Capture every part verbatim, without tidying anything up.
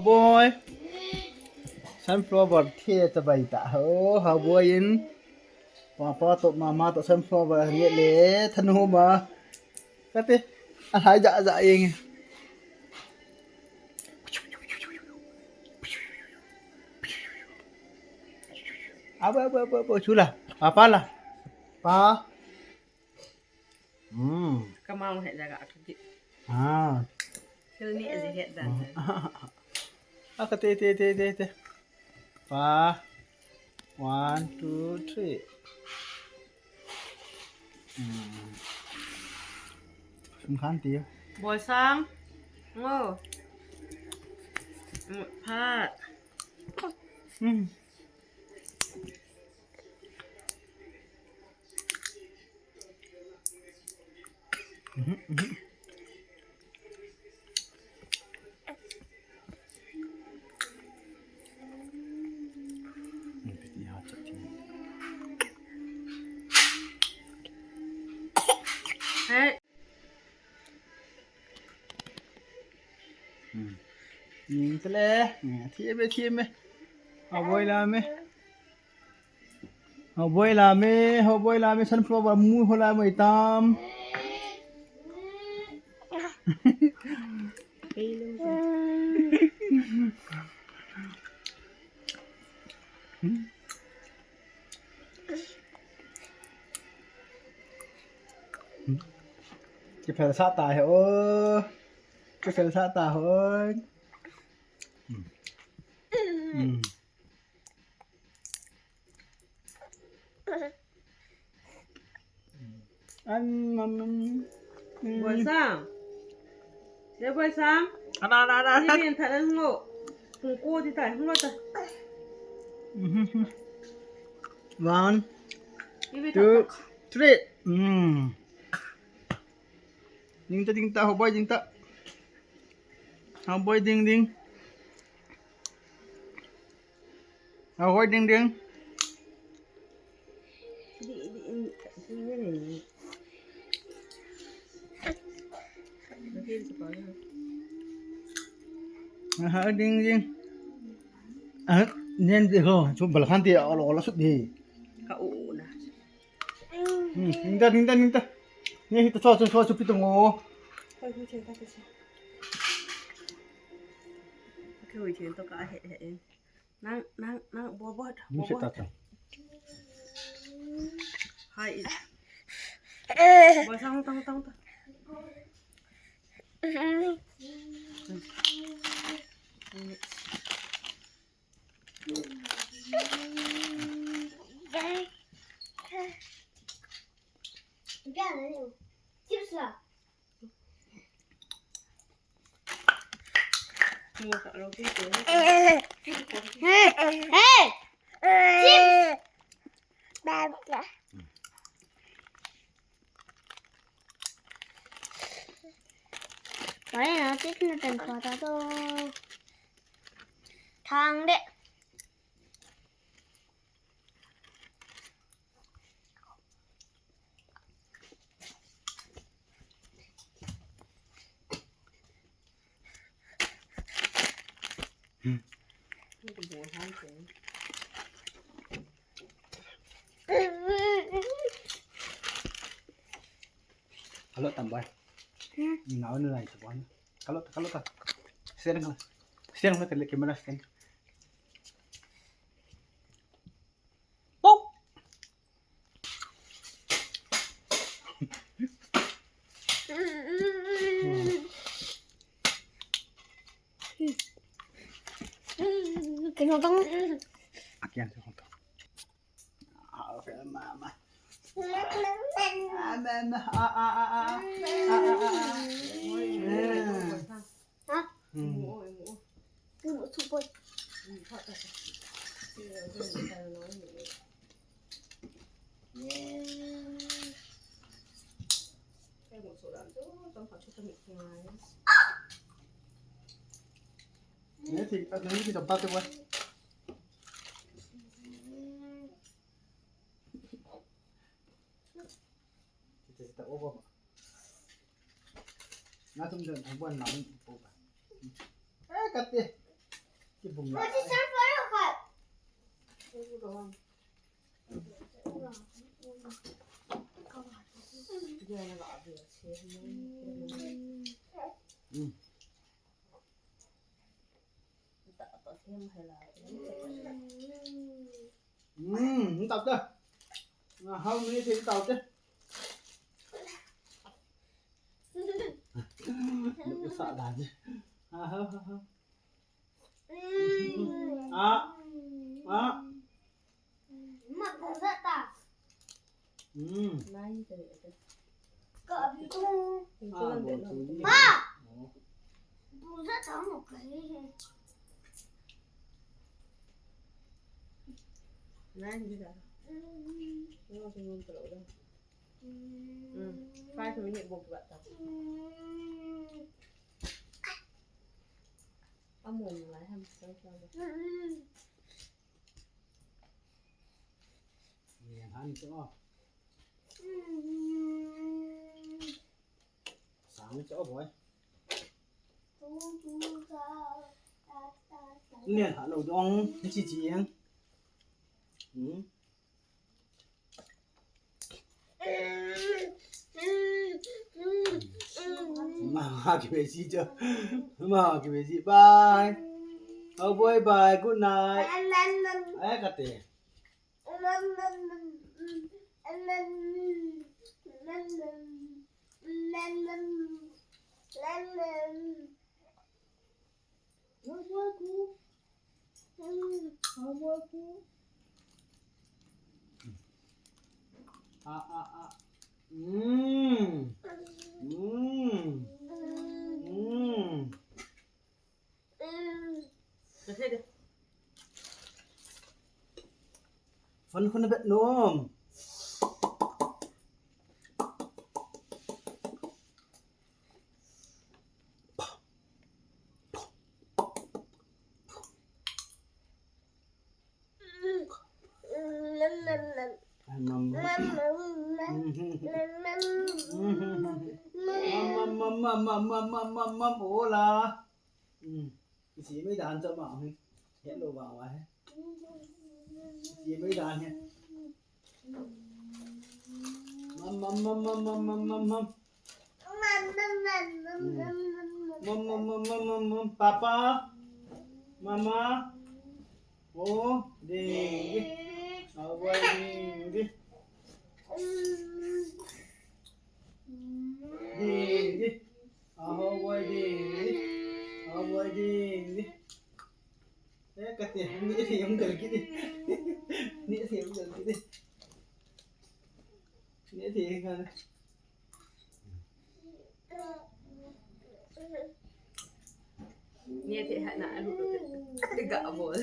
Boy. Sunflower thi ta bai ta. Oh, ha boy in. Papa to mama to sunflower nge le thanuma. Kati. A hai ja ja ing. Abo, abo, abo, abo, chula. Papa la. Pa. Hmm. Kamau het da ga kati. Ah. Hilni aji het da. Ah, kati, ti, ti, ti, ti. Pa. One, two, three. Hmm. Sum khan ti. Boy Sang. Ngo. Mut phat. Hmm. Hey. Hmm. Ning tele. Thi me, thi me. Aboi la me. Ho boi la me, ho boi la me, sunflower mu ho la me tam. Kiphel sa ta he o. Kiphel sa ta ho. Hmm. An, an, an. Boy Sang. Ye Boy Sang. Ana, ana, ana, ana. Ni bin tharan ngo. Hung ko di tai, hung lo tai. Mhm. One, two, three. Mm. Ding ta, ding ta, ho boi ding ta. Ho boi ding, ding. Ho boi ding, ding. Aha, ding, ding. Ah, nen de ho, chu bal khan ti, olo, olo, sut di. Ka u u na. Hmm, ning ta, ning ta, ning ta. Ni hi ta cho, cho, cho, cho, pi to ngo. Koi hu chen ta ka che. Koi hu chen to ka he, he, he. Nang, nang, nang, bo, bo, bo, bo. Ni se ta ta. Hai. Bo, sang, tang, tang, tang. Hey! Chips! Why not? Chips na tan kho ta to. Thang de. Hello, tambay. Hmm. Naon na lang sa buwan. Hello, hello ta. Siyan ka. Siyan ka, camera siyan. Pok! Kino tong. Akian sa konto. Ah, okay, mama. Ah, mama. Ah, ah, ah, ah. Ah, ah, ah, ah. Ha? Hmm. Kita, kita, oh, oh. Nga tum dan, abuan namin po ba? Eh, kate. What is that for a cut? Mm. Mm, mm, tao te. Ah, hao mi te tao te. Sa da je. Ah, hao, hao, hao. Ah, ah. Ma, bung sa ta. Hmm. Nai, tadi ada. Ka abi tu. Ah, bung tu. Ma! Oh. Bung sa ta mo kai. Nai, tadi ada. Hmm. Tengok, tengok, tengok, tengok. Hmm. Five minute bung buat ta. Hmm. Amo mo lai ham sa sa. Hmm. Ni han to. Sang to boy. Ni ha lo dong, ni chi chi yang. Hmm. Mama ki besi jo. Mama ki besi. Bye. Oh boy, bye. Good night. Ay, kate. Amoy ku. Amoy ku. Ah, ah, ah. Mm. Mm. Mm. Phone khun a bet nom. Mam, mam, mam, mam, mam, mam, mam, mam, mam, mam, mam, mam, mam, mam, hola. Hmm. Isi mai dan cha ma hi. Hello, wa, wa, he. Isi mai dan he. Mam, mam, mam, mam, mam, mam, mam, mam. Mam, mam, mam, mam, mam, mam. Papa. Mama. Oh, ding, ding. Awa, ding, ding. Ding, ding. Awa, ding, ding. Awa, ding, ding. Eh, kati, ni si yung galki di. Ni si yung galki di. Ni si yung galki. Ni si hana alu. Tiga bol.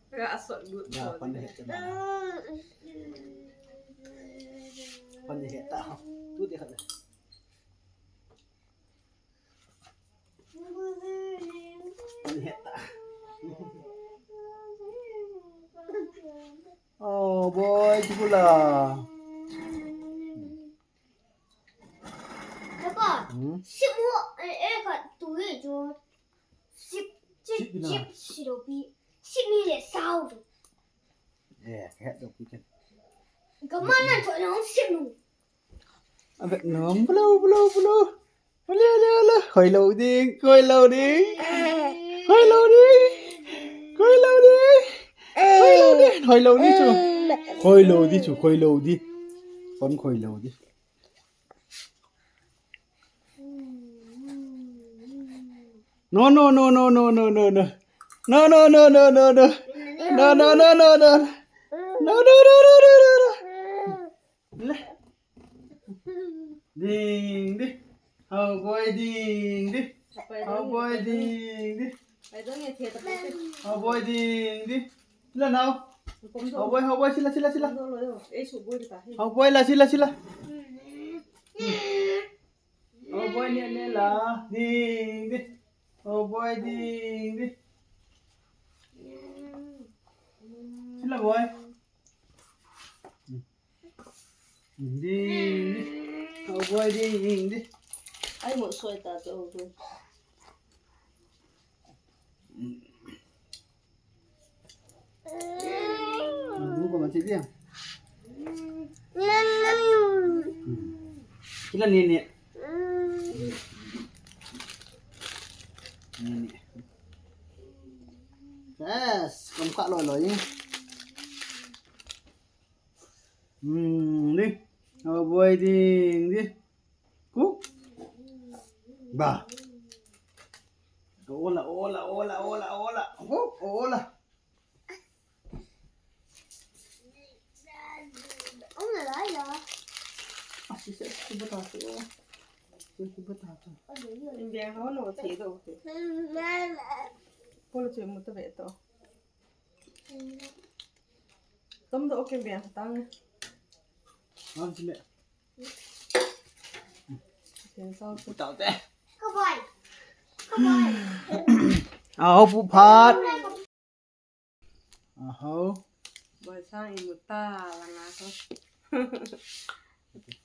Ga asot lut. Ga pan he chana. Pan he ta. Tu dia kata. Oh boy, chibula. Papa, hmm? Sip mo, eh, eh, ka tu eh, jo. Sip, sip, sip, sip, sip, sip ni le sao. Eh, ka het dok pi ken. Ka man nan choi nong sip nu. A vet nom, blo, blo, blo. Blo, blo, blo. Khoi lo ding, khoi lo ding. Khoi lo ding. Khoi lo ding. Khoi lo ding. Khoi lo ding chu. Khoi lo ding chu, khoi lo ding. Kon khoi lo ding. No, no, no, no, no, no, no, no. No, no, no, no, no, no. No, no, no, no, no, no. No, no, no, no, no, no. Le. Ding, ding. How boy ding, ding. How boy ding, ding. How boy ding, ding. Sila nao. How boy, how boy, sila, sila, sila. How boy la, sila, sila. How boy, ne, ne la. Ding, ding. How boy, ding, ding. Sila boy. Ding, ding. How boy, ding, ding. Ai, mo soi ta to, how boy. Kila ni ni. Ni ni. Yes, kam ka loi loi. Hmm, ni. Oh boy, ding, ni. Ku. Ba. Ola, ola, ola, ola, ola. Hop, ola. Ola, la, la. Ah, si, si, si, bata, si, oh. Si, si, bata, si. India ho no, si, do, si. Polo, si, mo, to, be, to. Tom do ke bia tang. Ang sile. Ken sao tu. Tao te. Aho pu phat. Aho. Boy sang imu ta la nga ko.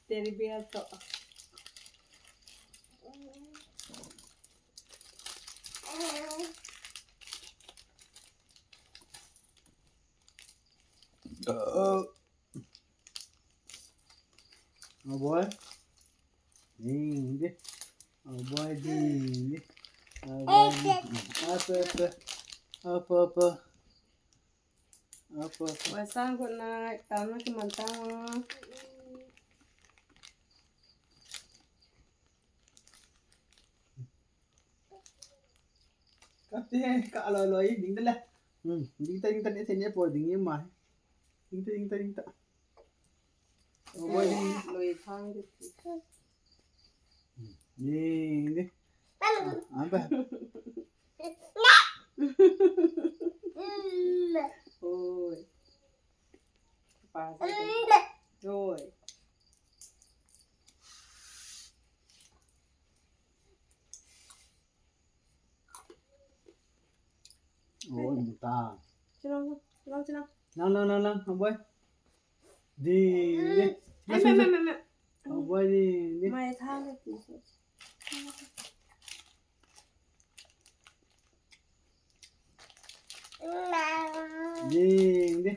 Teddy bear to. Oh boy. Ding, ding. Oh boy, ding, ding. Oh boy, ding. Apa, apa. Apa, apa. Apa, apa. Boy sang, good night. Tao na ki man tao. Kate, ka loi loi, ding ta le. Hmm, ding ta, ding ta, ne, ne, po, ding ye mai. Ding ta, ding ta, ding ta. Oh boy, ding. Loi thang de. Ding, ding. Ah, apa? Oi. Apa sa? Oi. Oh, muta. Chinang, chinang, chinang. Nang, nang, nang, nang, ang boy. Di, di. Ay, me, me, me, me. Ang boy, di, di. May thank you. Di, di.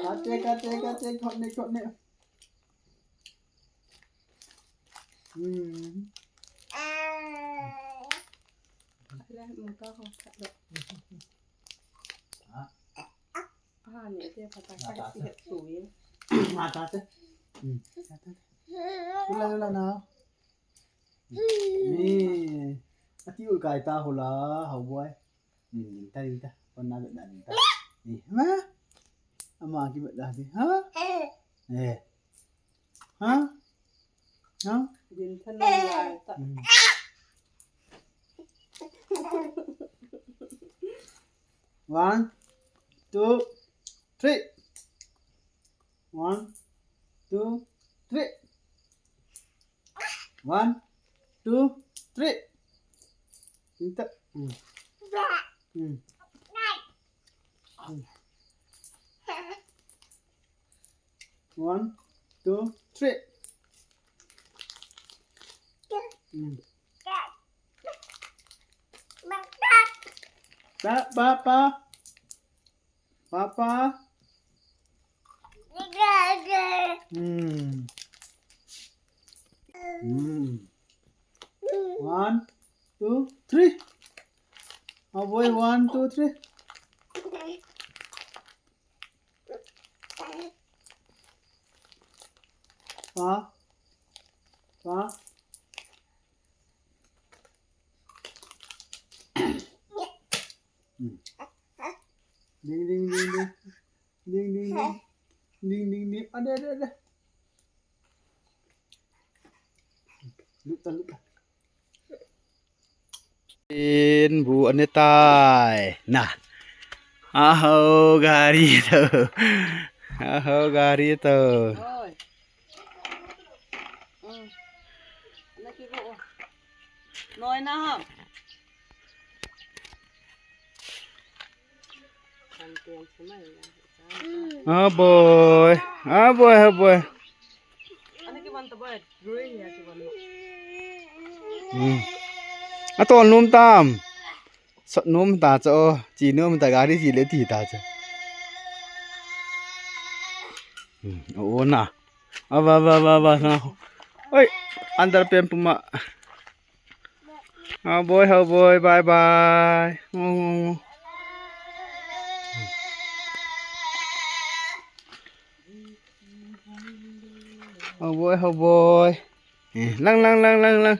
Kate, kate, kate, khot ne, khot ne. Hmm. Ala, muka ho, khot ne. Ah. Ah, ni te pata ka si het tu ye. Mata te. Hmm. Ula, ula na. Ni, ati ul kai ta hula, hau boy. Ni, ni ta, ni ta. Kon na, na, ni ta. Ni, ha? Ama ki ba da ni, ha? Eh. Ha? Ha? Din ta na ya ta. Hmm. One, two, three. One, two, three. One, two, three. Minta. Hmm. Hmm. One, two, three. Hmm. Pa, pa, pa. Papa. Hmm. Hmm. One, two, three. Oh boy, one, two, three. Pa. Pa. Hmm. Ding, ding, ding, ding. Ding, ding, ding. Ding, ding, ding. Ada, ada, ada. Luta, luta. In bu ane tai. Na. Aho gari to. Aho gari to. Oi. Hmm. Ana ki go. Noi na ha. Kan tiang semai na. Ah, boy. Ah, boy, ah, boy. Hmm. Atol nom tam. Sot nom ta chu. Chi nom ta, gari chi le ti ta chu. Hmm. O na. Ava, ava, ava, ava, na. Oi, under pen puma. How boy, how boy, bye bye. Oh, oh, oh. How boy, how boy. Eh, lang, lang, lang, lang, lang.